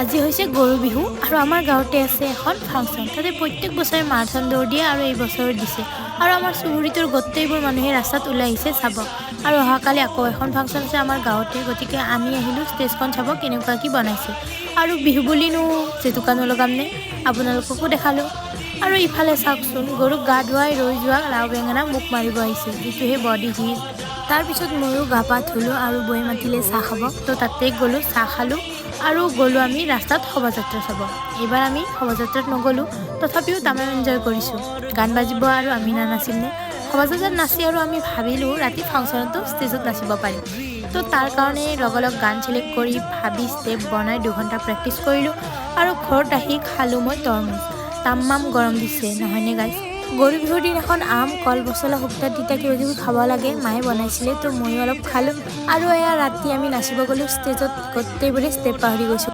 আজি হৈছে গৰু বিহু আৰু আমাৰ গাঁৱতে আছে এখন ফাংচন। তাতে প্ৰত্যেক বছৰে মাৰাথন দৌৰ দিয়ে আৰু এই বছৰো দিছে। আৰু আমাৰ চুবুৰীটোৰ গোটেইবোৰ মানুহে ৰাস্তাত ওলাই আহিছে চাব। আৰু অহাকালি আকৌ এখন ফাংচন আছে আমাৰ গাঁৱতে। গতিকে আমি আহিলোঁ ষ্টেজখন চাব, কেনেকুৱা কি বনাইছে। আৰু বিহু বুলিনো জেতুকা নলগামনে? আপোনালোককো দেখালোঁ। আৰু ইফালে চাওকচোন, গৰুক গা ধুৱাই ৰৈ যোৱা লাও বেঙেনা মোক মাৰিব আহিছে, যিটোহে বডি হিট। তাৰপিছত ময়ো গা পা ধুলোঁ আৰু বৌয়ে মাতিলে চাহ খাব, তো তাতে গ'লোঁ, চাহ খালোঁ আৰু গ'লোঁ আমি ৰাস্তাত শোভাযাত্ৰা চাব। এইবাৰ আমি শোভাযাত্ৰাত নগ'লোঁ, তথাপিও তামাম এনজয় কৰিছোঁ। গান বাজিব আৰু আমি নানাচিমনে? শোভাযাত্ৰাত নাচি আৰু আমি ভাবিলোঁ ৰাতি ফাংচনতো ষ্টেজত নাচিব পাৰিম। তো তাৰ কাৰণে লগালগ গান চিলেক্ট কৰি ভাবি ষ্টেপ বনাই 2 ঘণ্টা প্ৰেক্টিচ কৰিলোঁ আৰু ঘৰত আহি খালোঁ মই তৰমুজ। তামাম গৰম দিছে, নহয়নে গাইজ? গৰু বিহুৰ দিনাখন আম, কল, পচলা, শুক্তা, তিতা কিবা কিবি খাব লাগে। মায়ে বনাইছিলে, তো ময়ো অলপ খালোঁ। আৰু এয়া ৰাতি আমি নাচিব গ'লোঁ ষ্টেজত। গোটেইবোৰে ষ্টেপ পাহৰি গৈছোঁ।